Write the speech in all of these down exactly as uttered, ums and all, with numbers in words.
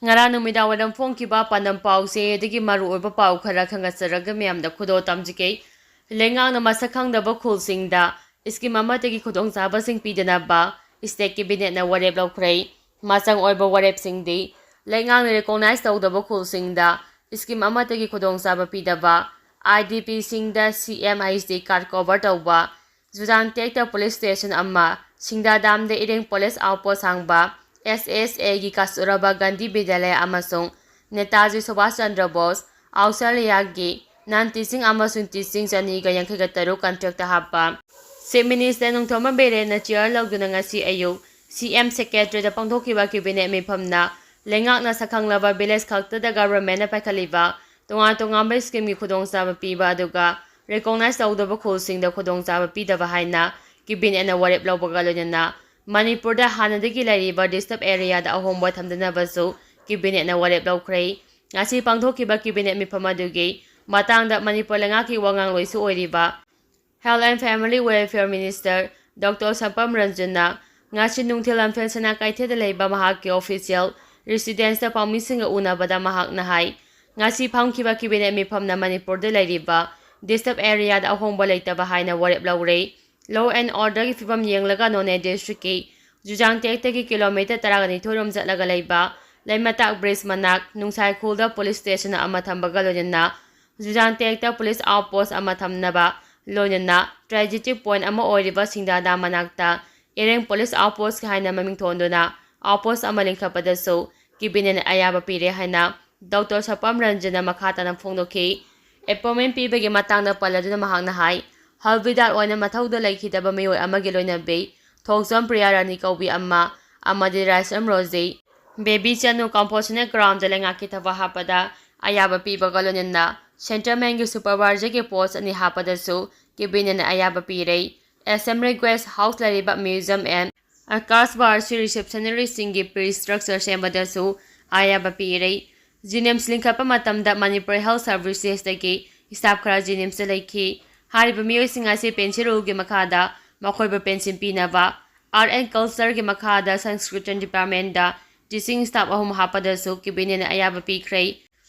ꯉꯔꯥꯡ ꯅꯨꯃꯤꯗꯥꯡ ꯋꯥꯏꯔꯝ ꯐꯣꯡꯈꯤꯕ ꯄꯥꯟꯗꯝ ꯄꯥꯎꯁꯦ ꯑꯗꯒꯤ ꯃꯔꯨꯑꯣꯏꯕ ꯄꯥꯎ ꯈꯔ ꯈꯪꯒꯠꯆꯔꯒ ꯃꯌꯥꯝꯗ ꯈꯨꯗꯣꯜ ꯇꯝꯖꯒꯦ꯫ ꯂꯩꯉꯥꯛꯅ ꯃꯁꯛ ꯈꯪꯗꯕ ꯈꯨꯜꯁꯤꯡꯗ ꯁ꯭ꯀꯤꯝ ꯑꯃꯠꯇꯒꯤ ꯈꯨꯗꯣꯡꯆꯥꯕꯁꯤꯡ ꯄꯤꯗꯅꯕ ꯁ꯭ꯇꯦꯠ ꯀꯦꯕꯤꯅꯦꯠꯅ ꯋꯥꯔꯦꯞ ꯂꯧꯈ꯭ꯔꯦ꯫ ꯃꯆꯪ ꯑꯣꯏꯕ ꯋꯥꯔꯦꯞꯁꯤꯡꯗꯤ: ꯂꯩꯉꯥꯛꯅ ꯔꯤꯀꯣꯛꯅꯥꯏꯖ ꯇꯧꯗꯕ ꯈꯨꯜꯁꯤꯡꯗ ꯁ꯭ꯀꯤꯝ ꯑꯃꯠꯇꯒꯤ ꯈꯨꯗꯣꯡꯆꯥꯕ ꯄꯤꯗꯕ, ꯑꯥꯏ ꯗꯤ ꯄꯤꯁꯤꯡꯗ ꯁꯤ M H D card cover ꯇꯧꯕ, ꯖꯨꯖꯥꯟꯇꯦꯛꯇ ꯄꯨꯂꯤꯁ ꯁ꯭ꯇꯦꯁꯟ ꯑꯃ, ꯁꯤꯡꯗꯥꯗꯥꯝꯗ ꯏꯔꯦꯡ ꯄꯨꯂꯤꯁ ꯑꯥꯎꯠꯄꯣꯁ ꯍꯥꯡꯕ, ꯑꯦꯁ ꯑꯦꯁ ꯑꯦꯒꯤ ꯀꯁꯇꯨꯔꯕꯥ ꯒꯥꯟꯙꯤ ꯕꯤꯗ꯭ꯌꯥꯂꯌꯥ ꯑꯃꯁꯨꯡ ꯅꯦꯇꯥꯖꯤ ꯁꯨꯚꯥꯁ ꯆꯟꯗ꯭ꯔ ꯕꯣꯁ ꯑꯥꯎꯁꯇ꯭ꯔꯦꯂꯤꯌꯥꯒꯤ ꯅꯟ ꯇꯤꯆꯤꯡ ꯑꯃꯁꯨꯡ ꯇꯤꯆꯤꯡ ꯆꯅꯤꯒ ꯌꯥꯡꯈꯩꯒ ꯇꯔꯨꯛ ꯀꯟꯇ꯭ꯔꯦꯛꯇ ꯍꯥꯞꯄ꯫ ꯆꯤꯐ ꯃꯤꯅꯤꯁꯇꯔ ꯅꯣꯡꯊꯣꯝꯕꯝ ꯕꯤꯔꯦꯟꯅ ꯆꯤꯌꯔ ꯂꯧꯗꯨꯅ ꯉꯁꯤ ꯑꯌꯨꯛ ꯁꯤ ꯑꯦꯝ ꯁꯦꯀ꯭ꯔꯦꯇꯔꯤꯗ ꯄꯥꯡꯊꯣꯛꯈꯤꯕ ꯀꯦꯕꯤꯅꯦꯠ ꯃꯤꯐꯝꯅ ꯂꯩꯉꯥꯛꯅ ꯁꯛꯈꯪꯂꯕ ꯚꯤꯂꯦꯖ ꯈꯛꯇꯗ ꯒꯚꯔꯟꯃꯦꯟꯠꯅ ꯄꯥꯏꯈꯠꯂꯤꯕ ꯇꯣꯉꯥꯟ ꯇꯣꯉꯥꯟꯕ ꯁ꯭ꯀꯤꯝꯒꯤ ꯈꯨꯗꯣꯡꯆꯥꯕ ꯄꯤꯕ, ꯑꯗꯨꯒ ꯔꯤꯀꯣꯛꯅꯥꯏꯖ ꯇꯧꯗꯕ ꯈꯨꯜꯁꯤꯡꯗ ꯈꯨꯗꯣꯡꯆꯥꯕ ꯄꯤꯗꯕ ꯍꯥꯏꯅ ꯀꯦꯕꯤꯅꯦꯠꯅ ꯋꯥꯔꯦꯞ ꯂꯧꯕꯒ ꯂꯣꯏꯅꯅ ꯃꯅꯤꯄꯨꯔꯗ ꯍꯥꯟꯅꯗꯒꯤ ꯂꯩꯔꯤꯕ ꯗꯤꯁꯇꯔꯕ ꯑꯦꯔꯤꯌꯥꯗ ꯑꯍꯣꯡꯕ ꯊꯝꯗꯅꯕꯁꯨ ꯀꯦꯕꯤꯅꯦꯠꯅ ꯋꯥꯔꯦꯞ ꯂꯧꯈ꯭ꯔꯦ꯫ ꯉꯁꯤ ꯄꯥꯡꯊꯣꯛꯈꯤꯕ ꯀꯦꯕꯤꯅꯦꯠ ꯃꯤꯐꯝ ꯑꯗꯨꯒꯤ ꯃꯇꯥꯡꯗ ꯃꯅꯤꯄꯨꯔ ꯂꯩꯉꯥꯛꯀꯤ ꯋꯥ ꯉꯥꯡꯂꯣꯏꯁꯨ ꯑꯣꯏꯔꯤꯕ Health and Family Welfare Minister doctor Sapam ꯔꯟꯖꯟꯅ ꯉꯁꯤ ꯅꯨꯡꯊꯤꯜ ꯂꯝꯐꯦꯜ ꯁꯅꯥ ꯀꯩꯊꯦꯜꯗ ꯂꯩꯕ ꯃꯍꯥꯛꯀꯤ ꯑꯣꯐꯤꯁꯤꯌꯦꯜ ꯔꯤꯁꯤꯗꯦꯟꯁꯇ ꯄꯥꯎꯃꯤꯁꯤꯡꯒ ꯎꯅꯕꯗ ꯃꯍꯥꯛꯅ ꯍꯥꯏ, ꯉꯁꯤ ꯐꯝꯈꯤꯕ ꯀꯦꯕꯤꯅꯦꯠ ꯃꯤꯐꯝꯅ ꯃꯅꯤꯄꯨꯔꯗ ꯂꯩꯔꯤꯕ ꯗꯤꯁꯇꯔꯕ ꯑꯦꯔꯤꯌꯥꯗ ꯑꯍꯣꯡꯕ ꯂꯩꯇꯕ ꯍꯥꯏꯅ ꯋꯥꯔꯦꯞ ꯂꯧꯔꯦ꯫ Law and Orderꯒꯤ ꯐꯤꯕꯝ ꯌꯦꯡꯂꯒ ꯅꯣꯅꯦ ꯗꯤꯁꯇ꯭ꯔꯤꯛꯀꯤ ꯆꯨꯖꯥꯡꯇꯦꯛꯇꯒꯤ ꯀꯤꯂꯣꯃꯤꯇꯔ ꯇꯔꯥꯅꯤꯊꯣꯏ ꯔꯣꯝ ꯆꯠꯂꯒ ꯂꯩꯕ ꯂꯩꯃꯇꯥꯛ ꯕ꯭ꯔꯤꯖ ꯃꯅꯥꯛ ꯅꯨꯡꯁꯥꯏꯈꯨꯜꯗ ꯄꯨꯂꯤꯁ ꯁ꯭ꯇꯦꯁꯟ ꯑꯃ ꯊꯝꯕꯒ ꯂꯣꯏꯅꯅ ꯆꯨꯖꯥꯡꯇꯦꯛꯇ ꯄꯨꯂꯤꯁ ꯑꯥꯎꯠꯄꯣꯁ ꯑꯃ ꯊꯝꯅꯕ, ꯂꯣꯏꯅꯅ ꯇ꯭ꯔꯦꯖꯤꯇꯤꯚ ꯄꯣꯏꯟꯠ ꯑꯃ ꯑꯣꯏꯔꯤꯕ ꯁꯤꯡꯗꯥꯗꯥ ꯃꯅꯥꯛꯇ ꯏꯔꯦꯡ ꯄꯨꯂꯤꯁ ꯑꯥꯎꯠꯄꯣꯁ ꯍꯥꯏꯅ ꯃꯃꯤꯡ ꯊꯣꯟꯗꯨꯅ ꯑꯥꯎꯠꯄꯣꯁ ꯑꯃ ꯂꯤꯡꯈꯠꯄꯗꯁꯨ ꯀꯦꯕꯤꯅꯦꯠꯅ ꯑꯌꯥꯕ ꯄꯤꯔꯦ ꯍꯥꯏꯅ ꯗꯣꯛꯇꯔ ꯁꯄꯝ ꯔꯟꯖꯟꯅ ꯃꯈꯥ ꯇꯥꯅ ꯐꯣꯡꯗꯣꯛꯈꯤ꯫ ꯑꯦꯄꯣꯏꯟꯃꯦꯟꯠ ꯄꯤꯕꯒꯤ ꯃꯇꯥꯡꯗ ꯄꯜꯂꯗꯨꯅ ꯃꯍꯥꯛꯅ ꯍꯥꯏ, ꯍꯜꯕꯤꯗꯥꯔ ꯑꯣꯏꯅ ꯃꯊꯧꯗ ꯂꯩꯈꯤꯗꯕ ꯃꯤꯑꯣꯏ ꯑꯃꯒꯤ ꯂꯣꯏꯅꯕꯤ ꯊꯣꯛꯆꯣꯝ ꯄ꯭ꯔꯤꯌꯥ ꯔꯥꯅꯤ ꯀꯧꯕꯤ ꯑꯃ ꯑꯃꯗꯤ ꯔꯥꯏꯁꯝ ꯔꯣꯖꯤ, ꯕꯦꯕꯤ ꯆꯅꯨ ꯀꯝꯄꯣꯁꯅꯦꯜ ꯒ꯭ꯔꯥꯎꯟꯗ ꯂꯩꯉꯥꯛꯀꯤ ꯊꯕꯛ ꯍꯥꯞꯄꯗ ꯑꯌꯥꯕ ꯄꯤꯕꯒ ꯂꯣꯏꯅꯅ ꯁꯦꯟꯇ꯭ꯔꯦꯜꯃꯦꯟꯒꯤ ꯁꯨꯄꯔꯚꯥꯏꯖꯔꯒꯤ ꯄꯣꯁ ꯑꯅꯤ ꯍꯥꯞꯄꯗꯁꯨ ꯀꯦꯕꯤꯅꯦꯠꯅ ꯑꯌꯥꯕ ꯄꯤꯔꯦ꯫ ꯑꯦꯁꯦꯝꯕ꯭ꯂꯤ ꯒꯦꯁ ꯍꯥꯎꯁ ꯂꯩꯔꯤꯕ ꯃ꯭ꯌꯨꯖꯤꯌꯝ ꯑꯦꯟ ꯑꯀꯥꯁꯕꯥꯔꯁꯤ ꯔꯤꯁꯦꯞꯁꯅꯔꯤꯁꯤꯡꯒꯤ ꯄ꯭ꯔꯤ ꯁ꯭ꯇ꯭ꯔꯛꯆꯔ ꯁꯦꯝꯕꯗꯁꯨ ꯑꯌꯥꯕ ꯄꯤꯔꯦ꯫ ꯖꯤꯅꯤꯝꯁ ꯂꯤꯡꯈꯠꯄ ꯃꯇꯝꯗ ꯃꯅꯤꯄꯨꯔ ꯍꯦꯜꯊ ꯁꯔꯚꯤꯁꯦꯁꯇꯒꯤ ꯁ꯭ꯇꯥꯐ ꯈꯔ ꯖꯤꯅꯤꯝꯁꯇ ꯂꯩꯈꯤ꯫ ꯍꯥꯏꯔꯤꯕ ꯃꯤꯑꯣꯏꯁꯤꯡ ꯑꯁꯤ ꯄꯦꯟꯁꯤꯜ ꯔꯨꯜꯒꯤ ꯃꯈꯥꯗ ꯃꯈꯣꯏꯕꯨ ꯄꯦꯟꯁꯤꯜ ꯄꯤꯅꯕ, ꯑꯥꯔꯠ ꯑꯦꯟ ꯀꯜꯆꯔꯒꯤ ꯃꯈꯥꯗ ꯁꯪꯁꯀ꯭ꯔꯤꯇꯟ ꯗꯤꯄꯥꯔꯠꯃꯦꯟꯗ teaching staff ꯑꯍꯨꯝ ꯍꯥꯞꯄꯗꯁꯨ cabinetꯅ ꯑꯌꯥꯕ ꯄꯤꯈ꯭ꯔꯦ꯫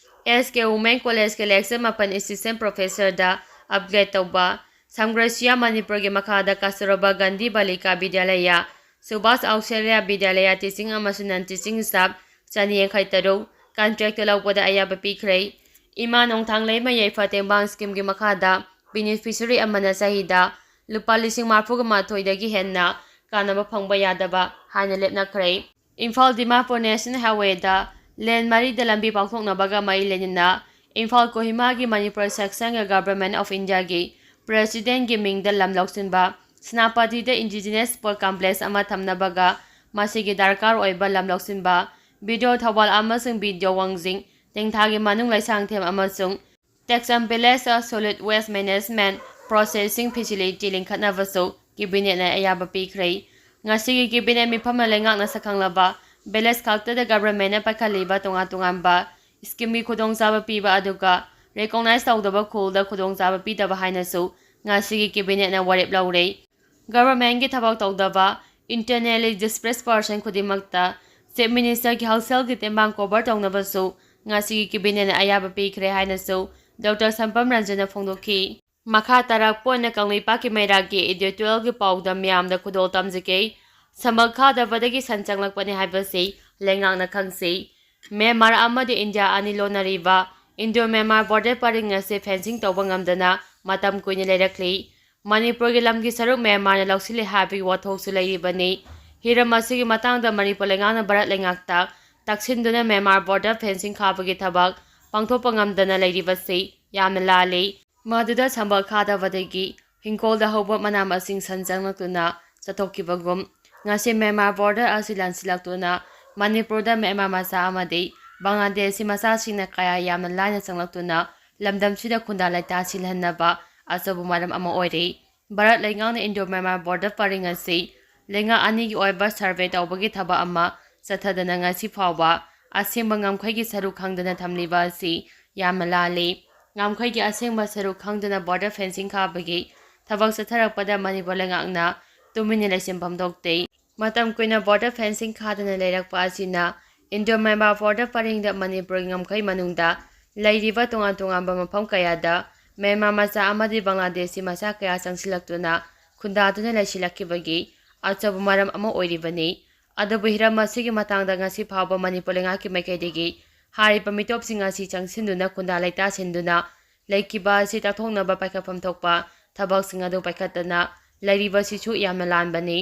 ꯑꯦꯁ ꯀꯦ Women Collegeꯀꯤ lecture ꯃꯥꯄꯟ assistant professorꯗ upgrade ꯇꯧꯕ, ꯁꯝꯒ꯭ꯔꯁꯤꯌꯥ ꯃꯅꯤꯄꯨꯔꯒꯤ ꯃꯈꯥꯗ ꯀꯁꯇꯨꯔꯕꯥ ꯒꯥꯟꯙꯤ ꯕꯥꯂꯤꯀꯥ ꯕꯤꯗ꯭ꯌꯥꯂꯌꯥ, ꯁꯨꯚꯥꯁ ꯑꯧꯁꯥꯔꯌꯥ ꯕꯤꯗ꯭ꯌꯥꯂꯌꯥ teaching ꯑꯃꯁꯨꯡ non teaching staff ꯆꯅꯤ ꯌꯥꯡꯈꯩ ꯇꯔꯨꯛ contract ꯂꯧꯕꯗ ꯑꯌꯥꯕ ꯄꯤꯈ꯭ꯔꯦ꯫ ꯏꯃꯥ ꯅꯣꯡꯊꯥꯡꯂꯩꯃ ꯌꯥꯏꯐ ꯇꯦꯡꯕꯥꯡ schemeꯒꯤ ꯃꯈꯥꯗ beneficiary ꯑꯃꯅ ꯆꯍꯤꯗ ꯂꯨꯄꯥ ꯂꯤꯁꯤꯡ ꯃꯔꯤꯐꯨ ꯃꯥꯊꯣꯏꯗꯒꯤ ꯍꯦꯟꯅ ꯀꯥꯟꯅꯕ ꯐꯪꯕ ꯌꯥꯗꯕ ꯍꯥꯏꯅ ꯂꯦꯞꯅꯈ꯭ꯔꯦ꯫ ꯏꯝꯐꯥꯜ ꯗꯤꯃꯥꯄꯨꯔ National Highwayꯗ lane ꯃꯔꯤꯗ ꯂꯝꯕꯤ ꯄꯥꯛꯊꯣꯛꯅꯕꯒ ꯃꯔꯤ ꯂꯩꯅꯅ ꯏꯝꯐꯥꯜ ꯀꯣꯍꯤꯃꯥꯒꯤ ꯃꯅꯤꯄꯨꯔ sectionꯒ Government of Indiaꯒꯤ Presidentꯒꯤ ꯃꯤꯡꯗ ꯂꯝ ꯂꯧꯁꯤꯟꯕ, ꯁꯦꯅꯥꯄꯇꯤꯗ indigenous sport complex ꯑꯃ ꯊꯝꯅꯕꯒ ꯃꯁꯤꯒꯤ ꯗꯔꯀꯥꯔ ꯑꯣꯏꯕ ꯂꯝ ꯂꯧꯁꯤꯟꯕ, ꯕꯤ ꯗꯤ ꯑꯣ ꯊꯧꯕꯥꯜ ꯑꯃꯁꯨꯡ ꯕꯤ ꯗꯤ ꯑꯣ ꯋꯥꯡꯖꯤꯡ ꯇꯦꯡꯊꯥꯒꯤ ꯃꯅꯨꯡ ꯂꯩꯁꯥꯡꯊꯦꯝ ꯑꯃꯁꯨꯡ ꯇꯦꯛꯆꯝ village solid waste management processing facility ꯂꯤꯡꯈꯠꯅꯕꯁꯨ cabinetꯅ ꯑꯌꯥꯕ ꯄꯤꯈ꯭ꯔꯦ꯫ ꯉꯁꯤꯒꯤ cabinet ꯃꯤꯐꯝꯅ ꯂꯩꯉꯥꯛꯅ ꯁꯛꯈꯪꯂꯕ village ꯈꯛꯇꯗ governmentꯅ ꯄꯥꯏꯈꯠꯂꯤꯕ ꯇꯣꯉꯥꯟ ꯇꯣꯉꯥꯟꯕ schemeꯒꯤ ꯈꯨꯗꯣꯡꯆꯥꯕ ꯄꯤꯕ ꯑꯗꯨꯒ recognize ꯇꯧꯗꯕ ꯈꯨꯜꯗ ꯈꯨꯗꯣꯡꯆꯥꯕ ꯄꯤꯗꯕ ꯍꯥꯏꯅꯁꯨ ꯉꯁꯤꯒꯤ cabinetꯅ ꯋꯥꯔꯦꯞ ꯂꯧꯔꯦ꯫ Governmentꯀꯤ ꯊꯕꯛ ꯇꯧꯗꯕ internally displaced person ꯈꯨꯗꯤꯡꯃꯛꯇ Chief Ministerꯒꯤ ꯍꯛꯁꯦꯜꯒꯤ ꯇꯦꯡꯕꯥꯡ cover ꯇꯧꯅꯕꯁꯨ ꯉꯁꯤꯒꯤ cabinetꯅ ꯑꯌꯥꯕ ꯄꯤꯈ꯭ꯔꯦ ꯍꯥꯏꯅꯁꯨ ꯗꯣꯛꯇꯔ ꯁꯝꯄꯝ ꯔꯟꯖꯟꯅ ꯐꯣꯡꯗꯣꯛꯈꯤ꯫ ꯃꯈꯥ ꯇꯥꯔꯛꯄ ꯑꯣꯏꯅ ꯀꯪꯂꯩꯄꯥꯛꯀꯤ ꯃꯩꯔꯥꯒꯤ editorialꯒꯤ ꯄꯥꯎꯗ ꯃꯤꯌꯥꯝꯗ ꯈꯨꯗꯣꯜ ꯇꯝꯖꯒꯦ꯫ ꯁꯝꯕꯜ ꯈꯥꯗꯕꯗꯒꯤ ꯁꯟ ꯆꯪꯂꯛꯄꯅꯤ ꯍꯥꯏꯕꯁꯤ ꯂꯩꯉꯥꯛꯅ ꯈꯪꯁꯤ꯫ ꯃ꯭ꯌꯥꯟꯃꯥꯔ ꯑꯃꯗꯤ ꯏꯟꯗꯤꯌꯥ ꯑꯅꯤ ꯂꯣꯟꯅꯔꯤꯕ Indo Myanmar border ꯄꯔꯤꯡ ꯑꯁꯤ fencing ꯇꯧꯕ ꯉꯝꯗꯅ ꯃꯇꯝ ꯀꯨꯏꯅ ꯂꯩꯔꯛꯂꯤ꯫ ꯃꯅꯤꯄꯨꯔꯒꯤ ꯂꯝꯒꯤ ꯁꯔꯨꯛ ꯃ꯭ꯌꯥꯟꯃꯥꯔꯅ ꯂꯧꯁꯤꯜꯂꯦ ꯍꯥꯏꯕꯒꯤ ꯋꯥꯊꯣꯛꯁꯨ ꯂꯩꯔꯤꯕꯅꯤ꯫ ꯍꯤꯔꯝ ꯑꯁꯤꯒꯤ ꯃꯇꯥꯡꯗ ꯃꯅꯤꯄꯨꯔ ꯂꯩꯉꯥꯛꯅ ꯚꯥꯔꯠ ꯂꯩꯉꯥꯛꯇ ꯇꯛꯁꯤꯟꯗꯨꯅ ꯃ꯭ꯌꯥꯟꯃꯥꯔ border fencing ꯈꯥꯕꯒꯤ ꯊꯕꯛ ꯄꯥꯡꯊꯣꯛꯄ ꯉꯝꯗꯅ ꯂꯩꯔꯤꯕꯁꯤ ꯌꯥꯝꯅ ꯂꯥꯜꯂꯤ꯫ ꯃꯗꯨꯗ ꯁꯝꯕꯜ ꯈꯥꯗꯕꯗꯒꯤ ꯍꯤꯡꯈꯣꯜꯗ ꯍꯧꯕ ꯃꯅꯥ ꯃꯁꯤꯡ ꯁꯟ ꯆꯪꯂꯛꯇꯨꯅ ꯆꯥꯊꯣꯛꯈꯤꯕꯒꯨꯝ, ꯉꯁꯤ ꯃ꯭ꯌꯥꯟꯃꯥꯔ border ꯑꯁꯤ ꯂꯥꯟꯁꯤꯜꯂꯛꯇꯨꯅ ꯃꯅꯤꯄꯨꯔꯗ ꯃ꯭ꯌꯥꯟꯃꯥꯔ ꯃꯆꯥ ꯑꯃꯗꯤ ꯕꯪꯒ꯭ꯂꯥꯗꯦꯁꯤ ꯃꯆꯥꯁꯤꯡꯅ ꯀꯌꯥ ꯌꯥꯝꯅ ꯂꯥꯏꯅ ꯆꯪꯂꯛꯇꯨꯅ ꯂꯝꯗꯝꯁꯤꯗ ꯈꯨꯟꯗꯥ ꯂꯩꯇꯥ ꯁꯤꯜꯍꯟꯅꯕ ꯑꯆꯧꯕ ꯃꯔꯝ ꯑꯃ ꯑꯣꯏꯔꯤ꯫ ꯚꯥꯔꯠ ꯂꯩꯉꯥꯛꯅ Indo Myanmar border ꯄꯔꯤꯡ ꯑꯁꯤ ꯂꯩꯉꯥꯛ ꯑꯅꯤꯒꯤ ꯑꯣꯏꯕ survey ꯇꯧꯕꯒꯤ ꯊꯕꯛ ꯑꯃ ꯆꯠꯊꯗꯅ ꯉꯁꯤ ꯐꯥꯎꯕ ꯑꯁꯦꯡꯕ ꯉꯝꯈꯩꯒꯤ ꯁꯔꯨꯛ ꯈꯪꯗꯅ ꯊꯝꯂꯤꯕ ꯑꯁꯤ ꯌꯥꯝꯅ ꯂꯥꯜꯂꯤ꯫ ꯉꯝꯈꯩꯒꯤ ꯑꯁꯦꯡꯕ ꯁꯔꯨꯛ ꯈꯪꯗꯅ border fencing ꯈꯥꯕꯒꯤ ꯊꯕꯛ ꯆꯠꯊꯔꯛꯄꯗ ꯃꯅꯤꯄꯨꯔ ꯂꯩꯉꯥꯛꯅ ꯇꯨꯃꯤꯟꯅ ꯂꯩꯁꯤꯟꯐꯝ ꯊꯣꯛꯇꯦ꯫ ꯃꯇꯝ ꯀꯨꯏꯅ border fencing ꯈꯥꯗꯅ ꯂꯩꯔꯛꯄ ꯑꯁꯤꯅ ꯏꯟꯗꯣ ꯃ꯭ꯌꯥꯟꯃꯥꯔ ꯕꯣꯔꯗꯔ ꯄꯔꯤꯡꯗ ꯃꯅꯤꯄꯨꯔꯒꯤ ꯉꯝꯈꯩ ꯃꯅꯨꯡꯗ ꯂꯩꯔꯤꯕ ꯇꯣꯉꯥꯟ ꯇꯣꯉꯥꯟꯕ ꯃꯐꯝ ꯀꯌꯥꯗ ꯃ꯭ꯌꯥꯟꯃꯥꯔ ꯃꯆꯥ ꯑꯃꯗꯤ ꯕꯪꯒ꯭ꯂꯥꯗꯦꯁꯤ ꯃꯆꯥ ꯀꯌꯥ ꯆꯪꯁꯤꯜꯂꯛꯇꯨꯅ ꯈꯨꯟꯗꯥꯗꯨꯅ ꯂꯩꯁꯤꯜꯂꯛꯈꯤꯕꯒꯤ ꯑꯆꯧꯕ ꯃꯔꯝ ꯑꯃ ꯑꯣꯏꯔꯤꯕꯅꯤ꯫ ꯑꯗꯨꯕꯨ ꯍꯤꯔꯝ ꯑꯁꯤꯒꯤ ꯃꯇꯥꯡꯗ ꯉꯁꯤ ꯐꯥꯎꯕ ꯃꯅꯤꯄꯨꯔ ꯂꯩꯉꯥꯛꯀꯤ ꯃꯥꯏꯀꯩꯗꯒꯤ ꯍꯥꯏꯔꯤꯕ ꯃꯤꯇꯣꯞꯁꯤꯡ ꯑꯁꯤ ꯆꯪꯁꯤꯟꯗꯨꯅ ꯈꯨꯟꯗꯥ ꯂꯩꯇꯥꯁꯤꯟꯗꯨꯅ ꯂꯩꯈꯤꯕ ꯑꯁꯤ ꯇꯥꯛꯊꯣꯛꯅꯕ ꯄꯥꯏꯈꯠꯐꯝ ꯊꯣꯛꯄ ꯊꯕꯛꯁꯤꯡ ꯑꯗꯨ ꯄꯥꯏꯈꯠꯇꯅ ꯂꯩꯔꯤꯕꯁꯤꯁꯨ ꯌꯥꯝꯅ ꯂꯥꯟꯕꯅꯤ꯫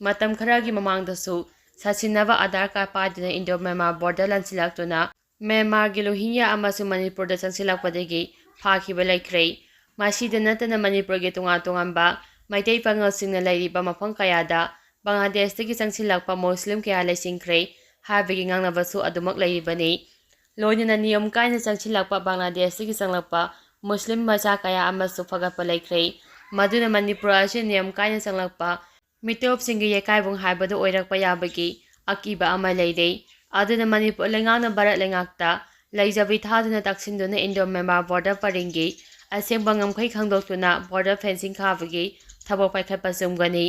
ꯃꯇꯝ ꯈꯔꯒꯤ ꯃꯃꯥꯡꯗꯁꯨ ꯁꯥꯁꯤꯟꯅꯕ ꯑꯙꯥꯔ ꯀꯥꯔꯗ ꯄꯥꯏꯗꯨꯅ ꯏꯟꯗꯣ ꯃ꯭ꯌꯥꯟꯃꯥꯔ ꯕꯣꯔꯗꯔ ꯂꯥꯟꯁꯤꯜꯂꯛꯇꯨꯅ ꯃ꯭ꯌꯥꯟꯃꯥꯔꯒꯤ ꯔꯣꯍꯤꯡꯌꯥ ꯑꯃꯁꯨꯡ ꯃꯅꯤꯄꯨꯔꯗ ꯆꯪꯁꯤꯜꯂꯛꯄꯗꯒꯤ ꯐꯥꯈꯤꯕ ꯂꯩꯈ꯭ꯔꯦ꯫ ꯃꯁꯤꯗ ꯅꯠꯇꯅ ꯃꯅꯤꯄꯨꯔꯒꯤ ꯇꯣꯉꯥꯟ ꯇꯣꯉꯥꯟꯕ ꯃꯩꯇꯩ ꯄꯥꯉꯜꯁꯤꯡꯅ ꯂꯩꯔꯤꯕ ꯃꯐꯝ ꯀꯌꯥꯗ ꯕꯪꯒ꯭ꯂꯥꯗꯦꯁꯇꯒꯤ ꯆꯪꯁꯤꯜꯂꯛꯄ ꯃꯨꯁꯂꯤꯝ ꯀꯌꯥ ꯂꯩꯁꯤꯟꯈ꯭ꯔꯦ ꯍꯥꯏꯕꯒꯤ ꯉꯥꯡꯅꯕꯁꯨ ꯑꯗꯨꯃꯛ ꯂꯩꯔꯤꯕꯅꯤ꯫ ꯂꯣꯏꯅꯅ ꯅꯤꯌꯝ ꯀꯥꯏꯅ ꯆꯪꯁꯤꯜꯂꯛꯄ ꯕꯪꯒ꯭ꯂꯥꯗꯦꯁꯇꯒꯤ ꯆꯪꯂꯛꯄ ꯃꯨꯁꯂꯤꯝ ꯃꯆꯥ ꯀꯌꯥ ꯑꯃꯁꯨ ꯐꯒꯠꯄ ꯂꯩꯈ꯭ꯔꯦ꯫ ꯃꯗꯨꯅ ꯃꯅꯤꯄꯨꯔ ꯑꯁꯤ ꯅꯤꯌꯝ ꯀꯥꯏꯅ ꯆꯪꯂꯛꯄ ꯃꯤꯇꯣꯞꯁꯤꯡꯒꯤ ꯌꯩꯀꯥꯏꯕꯨꯡ ꯍꯥꯏꯕꯗꯨ ꯑꯣꯏꯔꯛꯄ ꯌꯥꯕꯒꯤ ꯑꯀꯤꯕ ꯑꯃ ꯂꯩꯔꯦ꯫ ꯑꯗꯨꯅ ꯃꯅꯤꯄꯨꯔ ꯂꯩꯉꯥꯛꯅ ꯚꯥꯔꯠ ꯂꯩꯉꯥꯛꯇ ꯂꯩꯖꯕꯤ ꯊꯥꯗꯨꯅ ꯇꯛꯁꯤꯟꯗꯨꯅ ꯏꯟꯗꯣ ꯃ꯭ꯌꯥꯟꯃꯥꯔ ꯕꯣꯔꯗꯔ ꯄꯔꯤꯡꯒꯤ ꯑꯁꯦꯡꯕ ꯉꯝꯈꯩ ꯈꯪꯗꯣꯛꯇꯨꯅ ꯕꯣꯔꯗꯔ ꯐꯦꯟꯁꯤꯡ ꯈꯥꯕꯒꯤ ꯊꯕꯛ ꯄꯥꯏꯈꯠꯄ ꯆꯨꯝꯒꯅꯤ꯫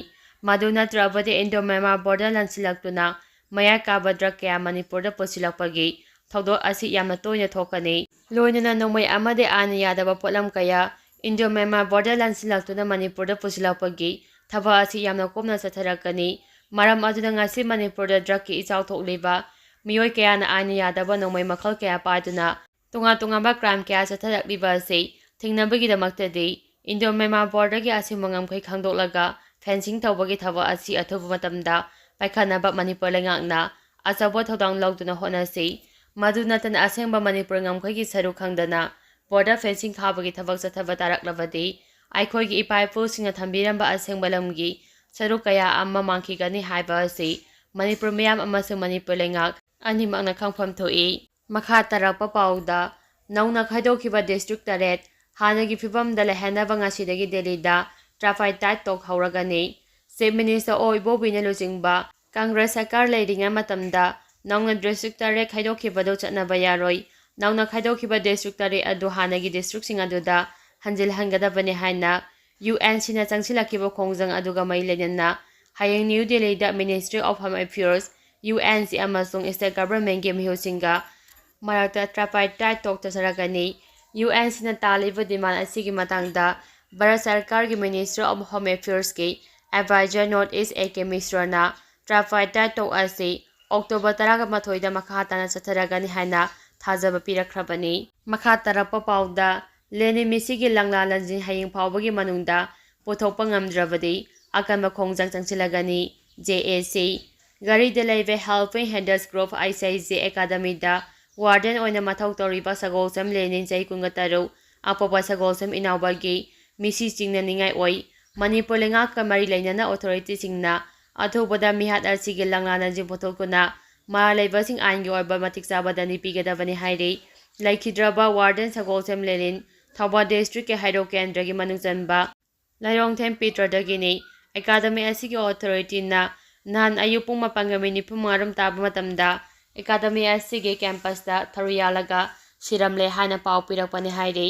ꯃꯗꯨ ꯅꯠꯇ꯭ꯔꯕꯗꯤ ꯏꯟꯗꯣ ꯃ꯭ꯌꯥꯟꯃꯥꯔ ꯕꯣꯔꯗꯔ ꯂꯥꯟꯁꯤꯜꯂꯛꯇꯨꯅ ꯃꯌꯥꯏ ꯀꯥꯕ ꯗ꯭ꯔꯒ ꯀꯌꯥ ꯃꯅꯤꯄꯨꯔꯗ ꯄꯨꯁꯤꯜꯂꯛꯄꯒꯤ ꯊꯧꯗꯣꯛ ꯑꯁꯤ ꯌꯥꯝꯅ ꯇꯣꯏꯅ ꯊꯣꯛꯀꯅꯤ꯫ ꯂꯣꯏꯅꯅ ꯅꯣꯡꯃꯩ ꯑꯃꯗꯤ ꯑꯥꯏꯟꯅ ꯌꯥꯗꯕ ꯄꯣꯠꯂꯝ ꯀꯌꯥ ꯏꯟꯗꯣ ꯃ꯭ꯌꯥꯟꯃꯥꯔ ꯕꯣꯔꯗꯔ ꯂꯥꯟꯁꯤꯜꯂꯛꯇꯨꯅ ꯃꯅꯤꯄꯨꯔꯗ ꯄꯨꯁꯤꯜꯂꯛꯄꯒꯤ ꯊꯕꯛ ꯑꯁꯤ ꯌꯥꯝꯅ ꯀꯨꯞꯅ ꯆꯠꯊꯔꯛꯀꯅꯤ꯫ ꯃꯔꯝ ꯑꯗꯨꯅ ꯉꯁꯤ ꯃꯅꯤꯄꯨꯔꯗ ꯗ꯭ꯔꯒꯀꯤ ꯏꯆꯥꯎ ꯊꯣꯛꯂꯤꯕ ꯃꯤꯑꯣꯏ ꯀꯌꯥꯅ ꯑꯥꯏꯟꯅ ꯌꯥꯗꯕ ꯅꯣꯡꯃꯩ ꯃꯈꯜ ꯀꯌꯥ ꯄꯥꯏꯗꯨꯅ ꯇꯣꯉꯥꯟ ꯇꯣꯉꯥꯟꯕ ꯀ꯭ꯔꯥꯏꯝ ꯀꯌꯥ ꯆꯠꯊꯔꯛꯂꯤꯕ ꯑꯁꯤ ꯊꯤꯡꯅꯕꯒꯤꯗꯃꯛꯇꯗꯤ ꯏꯟꯗꯣ ꯃ꯭ꯌꯥꯟꯃꯥꯔ ꯕꯣꯔꯗꯔꯒꯤ ꯑꯁꯦꯡꯕ ꯉꯝꯈꯩ ꯈꯪꯗꯣꯛꯂꯒ ꯐꯦꯟꯁꯤꯡ ꯇꯧꯕꯒꯤ ꯊꯕꯛ ꯑꯁꯤ ꯑꯊꯨꯕ ꯃꯇꯝꯗ ꯄꯥꯏꯈꯠꯅꯕ ꯃꯅꯤꯄꯨꯔ ꯂꯩꯉꯥꯛꯅ ꯑꯆꯧꯕ ꯊꯧꯗꯥꯡ ꯂꯧꯗꯨꯅ ꯍꯣꯠꯅꯁꯤ꯫ ꯃꯗꯨ ꯅꯠꯇꯅ ꯑꯁꯦꯡꯕ ꯃꯅꯤꯄꯨꯔ ꯉꯝꯈꯩꯒꯤ ꯁꯔꯨꯛ ꯈꯪꯗꯅ ꯕꯣꯔꯗꯔ ꯐꯦꯟꯁꯤꯡ ꯈꯥꯕꯒꯤ ꯊꯕꯛ ꯆꯠꯊꯕ ꯇꯥꯔꯛꯂꯕꯗꯤ ꯑꯩꯈꯣꯏꯒꯤ ꯏꯄꯥ ꯏꯄꯨꯁꯤꯡꯅ ꯊꯝꯕꯤꯔꯝꯕ ꯑꯁꯦꯡꯕ ꯂꯝꯒꯤ ꯁꯔꯨꯛ ꯀꯌꯥ ꯑꯃ ꯃꯥꯡꯈꯤꯒꯅꯤ ꯍꯥꯏꯕ ꯑꯁꯤ ꯃꯅꯤꯄꯨꯔ ꯃꯤꯌꯥꯝ ꯑꯃꯁꯨꯡ ꯃꯅꯤꯄꯨꯔ ꯂꯩꯉꯥꯛ ꯑꯅꯤꯃꯛꯅ ꯈꯪꯐꯝ ꯊꯣꯛꯏ꯫ ꯃꯈꯥ ꯇꯥꯔꯛꯄ ꯄꯥꯎꯗ, ꯅꯧꯅ ꯈꯥꯏꯗꯣꯛꯈꯤꯕ ꯗꯤꯁꯇ꯭ꯔꯤꯛ ꯇꯔꯦꯠ ꯍꯥꯟꯅꯒꯤ ꯐꯤꯕꯝꯗ ꯂꯩꯍꯟꯅꯕ ꯉꯁꯤꯗꯒꯤ ꯗꯦꯜꯂꯤꯗ tripartite talk ꯍꯧꯔꯒꯅꯤ꯫ ꯆꯤꯐ ꯃꯤꯅꯤꯁꯇꯔ ꯑꯣ ꯏꯕꯣꯕꯤꯅ ꯂꯨꯆꯤꯡꯕ ꯀꯪꯒ꯭ꯔꯦꯁ ꯁꯔꯀꯥꯔ ꯂꯩꯔꯤꯉꯩ ꯃꯇꯝꯗ ꯅꯧꯅ ꯗꯤꯁꯇ꯭ꯔꯤꯛ ꯇꯔꯦꯠ ꯈꯥꯏꯗꯣꯛꯈꯤꯕꯗꯨ ꯆꯠꯅꯕ ꯌꯥꯔꯣꯏ꯫ ꯅꯧꯅ ꯈꯥꯏꯗꯣꯛꯈꯤꯕ ꯗꯤꯁꯇ꯭ꯔꯤꯛ ꯇꯔꯦꯠ ꯑꯗꯨ ꯍꯥꯟꯅꯒꯤ ꯗꯤꯁꯇ꯭ꯔꯤꯛꯁꯤꯡ ꯑꯗꯨꯗ ꯍꯟꯖꯤꯜꯍꯟꯒꯗꯕꯅꯤ ꯍꯥꯏꯅ ꯌꯨ ꯑꯦꯟ ꯁꯤꯅ ꯆꯪꯁꯤꯜꯂꯛꯈꯤꯕ ꯈꯣꯡꯖꯪ ꯑꯗꯨꯒ ꯃꯔꯤ ꯂꯩꯅꯅ ꯍꯌꯦꯡ ꯅ꯭ꯌꯨ ꯗꯦꯜꯂꯤꯗ Ministry of Home Affairs, U N C ꯑꯃꯁꯨꯡ state governmentꯀꯤ ꯃꯤꯍꯨꯠꯁꯤꯡꯒ ꯃꯔꯛꯇ tripartite talk ꯆꯠꯊꯔꯛꯀꯅꯤ꯫ ꯌꯨ ꯑꯦꯟ ꯁꯤꯅ ꯇꯥꯜꯂꯤꯕ demand ꯑꯁꯤꯒꯤ ꯃꯇꯥꯡꯗ ꯚꯥꯔꯠ ꯁꯔꯀꯥꯔꯒꯤ Ministry of Home Affairsꯀꯤ advisor North East A K ꯃꯤꯁ꯭ꯔꯅ tripartite talk ꯑꯁꯤ October ꯇꯔꯥꯃꯥꯊꯣꯏꯗ ꯃꯈꯥ ꯇꯥꯅ ꯆꯠꯊꯔꯒꯅꯤ ꯍꯥꯏꯅ ꯊꯥꯖꯕ ꯄꯤꯔꯛꯈ꯭ꯔꯕꯅꯤ꯫ ꯃꯈꯥ ꯇꯥꯔꯛꯄ ꯄꯥꯎꯗ, ꯂꯦꯅꯤꯟ ꯃꯤꯁꯤꯒꯤ ꯂꯪꯂꯥ ꯂꯪꯖꯤꯟ ꯍꯌꯦꯡ ꯐꯥꯎꯕꯒꯤ ꯃꯅꯨꯡꯗ ꯄꯨꯊꯣꯛꯄ ꯉꯝꯗ꯭ꯔꯕꯗꯤ ꯑꯀꯟꯕ ꯈꯣꯡꯖꯪ ꯆꯪꯁꯤꯜꯂꯒꯅꯤ꯫ J A C ꯘꯔꯤꯗ ꯂꯩꯕ Helping Hands Group H I G Academyꯗ warden ꯑꯣꯏꯅ ꯃꯊꯧ ꯇꯧꯔꯤꯕ ꯁꯒꯣꯜꯁꯦꯝ ꯂꯦꯅꯤꯟ, ꯆꯍꯤ ꯀꯨꯟꯒ ꯇꯔꯨꯛ, ꯑꯄꯣꯛꯄ ꯁꯒꯣꯜꯁꯦꯝ ꯏꯅꯥꯎꯕꯒꯤ ꯃꯤꯁꯤ ꯆꯤꯡꯅꯅꯤꯡꯉꯥꯏ ꯑꯣꯏ꯫ ꯃꯅꯤꯄꯨꯔ ꯂꯩꯉꯥꯛꯀ ꯃꯔꯤ ꯂꯩꯅꯅ authorityꯁꯤꯡꯅ ꯑꯊꯨꯕꯗ ꯃꯤꯍꯥꯠ ꯑꯁꯤꯒꯤ ꯂꯪꯂꯥ ꯂꯪꯖꯤꯟ ꯄꯨꯊꯣꯛꯇꯨꯅ ꯃꯔꯥꯜ ꯂꯩꯕꯁꯤꯡ ꯑꯥꯏꯟꯒꯤ ꯑꯣꯏꯕ ꯃꯇꯤꯛ ꯆꯥꯕ ꯗꯟꯗꯤ ꯄꯤꯒꯗꯕꯅꯤ ꯍꯥꯏꯔꯤ꯫ ꯂꯩꯈꯤꯗ꯭ꯔꯕ warden ꯁꯒꯣꯜꯁꯦꯝ ꯂꯦꯅꯤꯟ ꯊꯧꯕꯥꯜ districtꯀꯤ ꯍꯩꯔꯣꯛ ꯀꯦꯟꯗ꯭ꯔꯒꯤ ꯃꯅꯨꯡ ꯆꯟꯕ ꯂꯥꯏꯔꯣꯡꯊꯦꯝ ꯄꯤꯇ꯭ꯔꯗꯒꯤꯅꯤ꯫ Academy ꯑꯁꯤꯒꯤ authorityꯅ ꯅꯍꯥꯟ ꯑꯌꯨꯛ ꯄꯨꯡ ꯃꯥꯄꯟꯒ ꯃꯤꯅꯤꯠ ꯅꯤꯐꯨ ꯃꯉꯥꯔꯣꯝ ꯇꯥꯕ ꯃꯇꯝꯗ Academy ꯑꯁꯤꯒꯤ campusꯇ ꯊꯧꯔꯤ ꯌꯥꯜꯂꯒ ꯁꯤꯔꯝꯂꯦ ꯍꯥꯏꯅ ꯄꯥꯎ ꯄꯤꯔꯛꯄꯅꯤ ꯍꯥꯏꯔꯤ꯫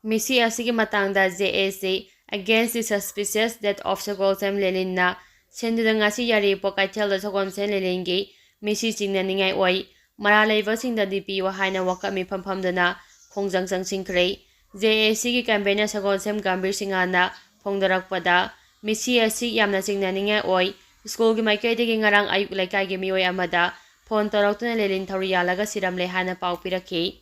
ꯃꯤꯁꯤ ꯑꯁꯤꯒꯤ ꯃꯇꯥꯡꯗ J A C against the suspicious death of ꯁꯒꯣꯜꯁꯦꯝ ꯂꯦꯅꯤꯟꯅ ꯁꯤꯟꯗꯨꯅ ꯉꯁꯤ ꯌꯥꯏꯔꯤꯄꯣꯛ ꯀꯩꯊꯦꯜꯗ ꯁꯒꯣꯜꯁꯦꯝ ꯂꯦꯅꯤꯟꯒꯤ ꯃꯤꯁꯤ ꯆꯤꯡꯅꯅꯤꯡꯉꯥꯏ ꯑꯣꯏ, ꯃꯔꯥꯜ ꯂꯩꯕꯁꯤꯡꯗ ꯗꯟꯗꯤ ꯄꯤꯌꯨ ꯍꯥꯏꯅ ꯋꯥꯀꯠ ꯃꯤꯐꯝ ꯐꯝꯗꯨꯅ ꯈꯣꯡꯖꯪ ꯆꯪꯁꯤꯟꯈ꯭ꯔꯦ꯫ J A Cꯒꯤ convener ꯁꯒꯣꯜꯁꯦꯝ ꯒꯝꯚꯤꯔ ꯁꯤꯡꯍꯅ ꯐꯣꯡꯗꯣꯔꯛꯄꯗ, ꯃꯤꯁꯤ ꯑꯁꯤ ꯌꯥꯝꯅ ꯆꯤꯡꯅꯅꯤꯡꯉꯥꯏ ꯑꯣꯏ꯫ Schoolꯒꯤ ꯃꯥꯏꯀꯩꯗꯒꯤ ꯉꯔꯥꯡ ꯑꯌꯨꯛ ꯂꯩꯀꯥꯏꯒꯤ ꯃꯤꯑꯣꯏ ꯑꯃꯗ phone ꯇꯧꯔꯛꯇꯨꯅ ꯂꯦꯅꯤꯟ ꯊꯧꯔꯤ ꯌꯥꯜꯂꯒ ꯁꯤꯔꯝꯂꯦ ꯍꯥꯏꯅ ꯄꯥꯎ ꯄꯤꯔꯛꯈꯤ꯫